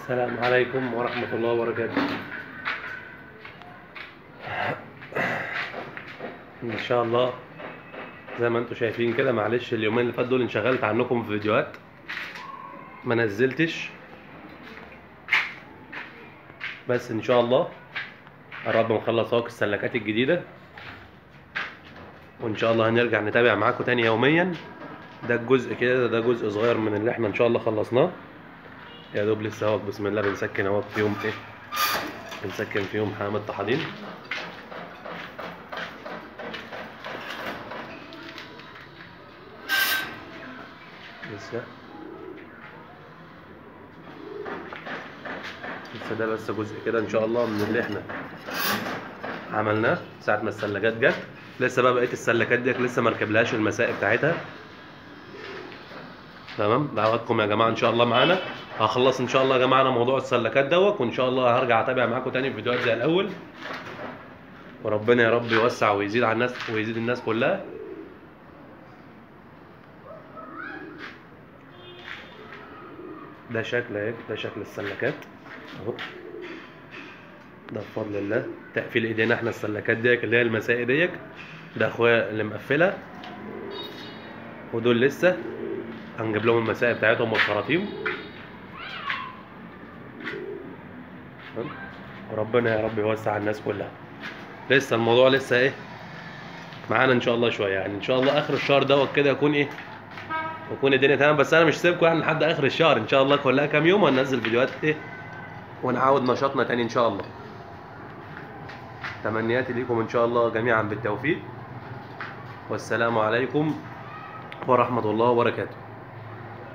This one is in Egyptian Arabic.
السلام عليكم ورحمة الله وبركاته. إن شاء الله زي ما انتم شايفين كده، معلش اليومين اللي فاتوا دول انشغلت عنكم في فيديوهات ما نزلتش، بس إن شاء الله قربنا نخلص اهو السلكات الجديدة، وإن شاء الله هنرجع نتابع معاكم تاني يوميا. ده الجزء كده، ده جزء صغير من اللي احنا إن شاء الله خلصناه، يا دوب لسه اهوت بسم الله بنسكن اهوت فيهم ايه، بنسكن فيهم حمام الطحالين. لسه ده بس جزء كده ان شاء الله من اللي احنا عملناه ساعة ما السلكات جت. لسه بقى بقية السلكات ديت لسه ما ركبلهاش المسائل بتاعتها. تمام، دعواتكم يا جماعة ان شاء الله معانا. هخلص ان شاء الله يا جماعة انا موضوع السلكات دوت، وان شاء الله هرجع اتابع معاكم تاني في فيديوهات زي الاول، وربنا يا رب يوسع ويزيد على الناس ويزيد الناس كلها. ده شكل اهي، ده شكل السلكات اهو، ده بفضل الله تقفيل ايدينا احنا السلكات ديت اللي هي المسائي ديت، ده اخويا اللي مقفلها، ودول لسه هنجيب لهم المسائي بتاعتهم والخراطيم. وربنا يا رب يوسع على الناس كلها. لسه الموضوع لسه ايه معانا ان شاء الله شوية، يعني ان شاء الله اخر الشهر دوت كده يكون ايه، ويكون الدنيا تمام. بس انا مش سيبكم يعني لحد اخر الشهر ان شاء الله، كلها كام يوم وهننزل فيديوهات ايه ونعاود نشاطنا تاني ان شاء الله. تمنياتي ليكم ان شاء الله جميعا بالتوفيق، والسلام عليكم ورحمة الله وبركاته.